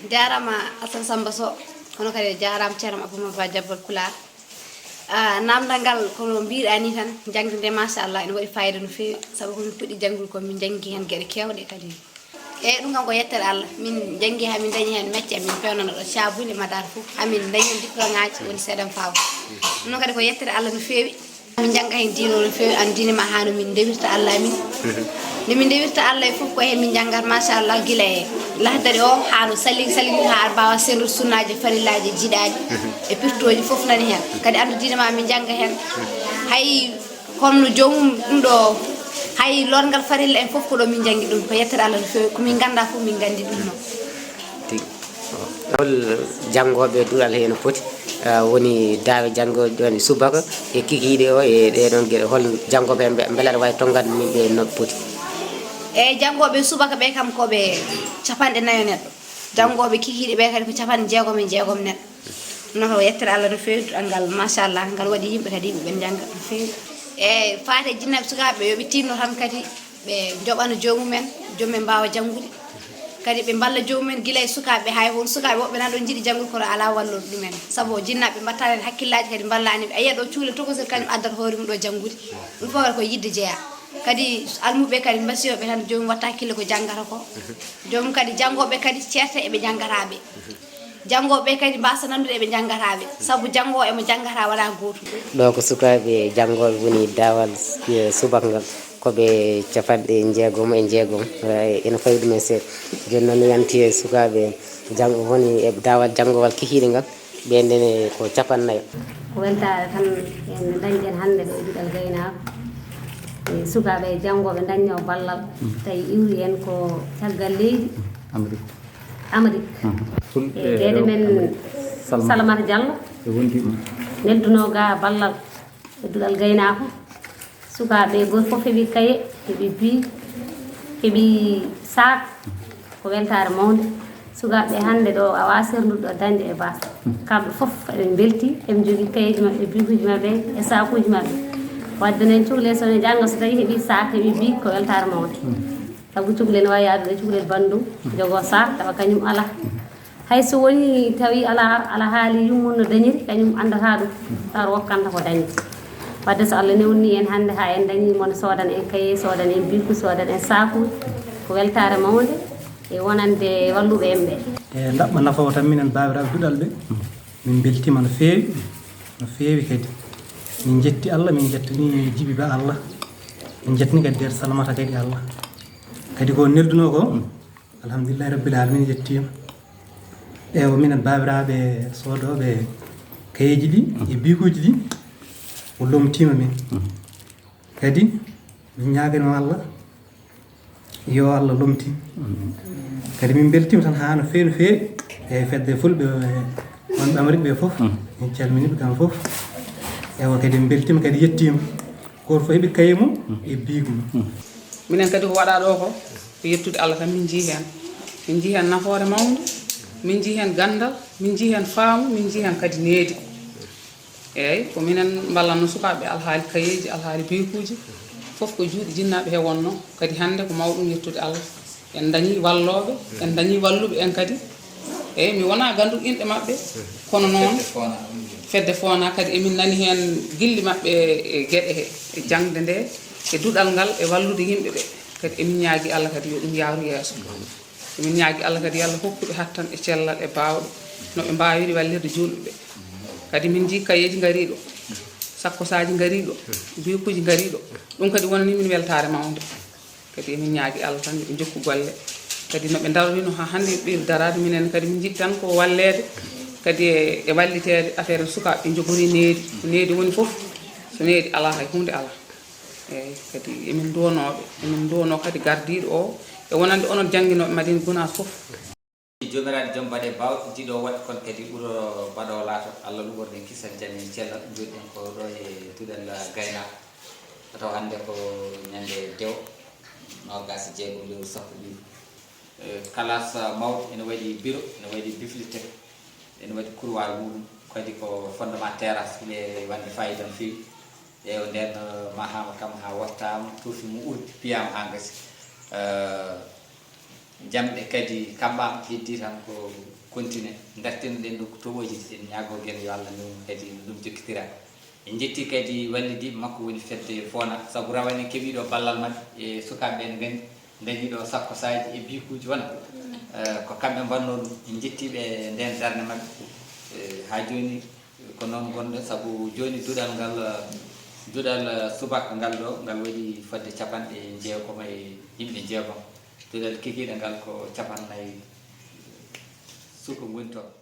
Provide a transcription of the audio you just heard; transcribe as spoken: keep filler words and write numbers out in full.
Jaaraama Asan Samba Sow, kono kadi jaaraama Ceerno Abou Moussa Jabbal Pulaar. Ah, naamndal ngal kono mbiiɗaa nii tan, jaŋde nde machallah ene waɗi fayida no feewi, sabu ko min puɗɗi janngude ko min njanngi heen geɗe keewɗe kadi. Eeyi, ɗum kam ko yettere Allah, min njanngi haa min ndañi heen mecce, min peewnano ɗo Caabuli e Madaar fof, haa min ndañi heen diplôme aaji woni seeɗa am faaw. Ɗum noon kadi ko yettere Allah no feewi. Min njannga heen diine o no feewi, an diine ma haa no min ndewirta Allah amin. Nde min ndewirta Allah e fof ko heen min njanngat machallah gila e lahdari o haa no saligi saligi haa aɗa mbaawa senndude sunnaaji e farillaaji e jiiɗaaji e pirtooji fof nani heen. Kadi anndu diine ma min njannga heen. Hay kono no joomum ɗum ɗo hay lorngal farilla en fof ko ɗo min njanngi ɗum ko yettere Allah no feewi ko min ngannda fof min nganndi ɗum noon. Hol janngooɓe duɗal hee no poti? Ah, woni daawe janngooɓe ɗon e subaka e kikiiɗe o e ɗee ɗon geɗe hol janngooɓe hee mbela aɗa waawi tonngat min ɓe no poti? Eeyi, janngooɓe subaka ɓee kam ko ɓe capanɗe nayo neɗɗo, janngooɓe kikiiɗe ɓee kadi ko capanɗe jeegom e jeegom neɗɗo. Ɗum noon ko yettere Allah no feewi duɗal ngal machallah ngal waɗi yimɓe kadi yimɓe ɓe njannga no feewi. Eeyi, faati e jinnaaɓe sukaaɓe ɓe yo ɓe tiinno tan kadi ɓe njoɓana joomum en, joomum en mbaawa janngude. Kadi ɓe mballa joomum en gila e sukaaɓe ɓe, hay won sukaaɓe woɓɓe nan ɗon njiɗi janngude kono alaa wallooɓe ɗum en. Sabu jinnaaɓe ɓe mbaɗtaani heen hakkillaaji kadi mballaani ɓe. A yiyat ɗo cukalel tokosel kañum addata hoore mum ɗo janngude. Ɗum fof kadi ko yiɗde jeyaa. Kadi almuɓɓe kadi mbasiyoo ɓe tan joomum watta hakkille ko janngata ko. Joomum kadi janngooɓe kadi ceerta e ɓe janngata ɓe. Janngooɓe ɓee kadi mbaasa nanndude e ɓe janngataa ɓe, sabu janngoowo e mo janngataa wonaa gootum. Ɗoo ko sukaaɓe janngooɓe woni daawal subaka ngal, ko ɓe capanɗe njeegom e njeegom, ene fawi ɗum en seeɗa. Jooni noon mi yanti e sukaaɓe woni e daawal janngoowal kikiiɗe ngal, ɓeen ne ko capanɗe nayo. Ko weltaare tan en ndañɗen hannde ɗo e duɗal gaynaako e sukaaɓe e janngooɓe ndañnoo ballal, tawi iwri en ko caggal leydi. Amérique. E deede men Salamata Diallo neldunoo ga ballal e duɗal gaynaako. Sukaaɓe gooto fof heɓi kaye, heɓi bic, heɓi saak. Ko weltaare mawnde. Sukaaɓe hannde ɗo a waasii serndude ɗo dañde e baas. Kamɓe fof eɓe mbeltii, eɓe njogii kayeeji maɓɓe, biikuuji maɓɓe e saakuuji maɓɓe. Wadde noon cukalel so ne jannga so tawii heɓii saak, heɓii bic ko weltaare mawnde. Sabu cukalel ne waawi yahdude e cukalel banndum jogoo saak tawa kañum alaa. Hay so wonii tawi alaa alhaali yummum no dañiri kañum anndataa ɗum tawa rokkanta ko dañi. Wadde so Allah newnii en hannde haa en ndañii mo ne soodana en kaye soodana en bic soodana en saakuuji ko weltaare mawnde e wonande walluɓe en ɓe. E ndaɓɓa nafa o tan minen baabiraaɓe duɗal ɓe min mbeltiima no feewi no feewi kadi min njetti Allah min njettani Jibi Ba Allah min njettani kadi deer Salamata kadi Allah. Kadi ko neldunoo ko alhamdulillahi rabbil alamina yettiima. Eewa minen baabiraaɓe soodooɓe kayeeji ɗi e biikuuji ɗi o lomtiima min. Kadi min ñaaganima Allah yo Allah lomtin. Kadi min mbeltiima tan haa no feewi no feewi e fedde fulɓe wonɓe Amérique ɓe fof min calminiɓe kamɓe fof. Eewa kadi min mbeltiima kadi yettiima. Gooto fof heɓi kaye mum e bic mum. Minen kadi ko waɗaa ɗoo ko ko yettude Allah tan min njii heen. Min njii heen nafoore mawnde, min njii heen ganndal, min njii heen faamu, min njii heen kadi needi. Eeyi, ko minen mballatnoo sukaaɓe ɓe alhaali kayeeji, alhaali biikuuji, fof ko juuɗe jinnaaɓe he wonnoo. Kadi hannde ko mawɗum yettude Allah. En ndañii wallooɓe, en ndañii walluɓe en kadi. Eeyi, mi wonaa gannduɗo inɗe maɓɓe, kono noon fedde Foonaa kadi emin nani heen gilli maɓɓe e geɗe he, e jaŋde nde, e duɗal ngal, e wallude yimɓe ɓe. Kadi emin ñaagii Allah kadi yo ɗum yahru yeeso. Emin ñaagii Allah kadi yo Allah hokku ɓe hattan e cellal e baawɗe no ɓe mbaawiri wallirde juulɓe ɓe. Kadi min njii kayeeji ngarii ɗo, sakkosaaji ngarii ɗo, biikuuji ngarii ɗo. Ɗum kadi wonanii min weltaare mawnde. Kadi emin ñaagii Allah tan yo ɓe njokku golle. Kadi no ɓe ndaroriino haa hannde yo ɓeydu daraade. Minen kadi min njiɗi tan ko walleede kadi e walliteede afeere sukaaɓe ɓe njogori needi. Ko needi woni fof, so needi alaa hay huunde alaa. Eeyi, kadi emin nduwanoo ɓe, emin nduwanoo kadi gardiiɗo o e wonande onon jannginooɓe Madina Gunaas fof. Joomiraaɗo Joom baɗe baawɗe, jiiɗo waɗ kon kadi ɓuro baɗoowo laato. Allah luɓorɗen kisal jam e cellal, njooɗiɗen ko ɗo e duɗal gaynaako. Taw hannde ko ñande dewo noogaas e jeegom lewru sappo ɗiɗi. Kalaas mawɗo ene waɗi biro, ene waɗi biflitek, ene waɗi kurwaar muɗum, kadi ko fondement terrasse ɓe wande fayida no feewi. Ƴeewa nden mahama kam ha wattama, tuufi mum urdi, piyama ha gasi. Jamɗe kadi kaɓɓaama, heddii tan ko kontine. Ndartino ɗen ɗo ko toɓooji ɗi, en ñaagoo geno yo Allah newnu kadi no ɗum jokkitira. En njetti kadi wallidiiɓe makko woni fedde Foona, sabu rawane keɓii ɗo ballal maɓɓe e sukaaɓe ɓe no ngandi, ndañii ɗo sakkosaaji e bikuuji wona. Eh, ko kamɓe mbannoo ɗum, en njettii ɓe e ndeen darnde maɓɓe. Eh, haa jooni ko noon ngonɗen, sabu jooni duɗal ngal, duɗal subaka ngal ɗo, ngal waɗi fodde capanɗe jeegom e yimɓe jeegom. Duɗal kikiiɗe ngal ko capannay suka ngoni toon.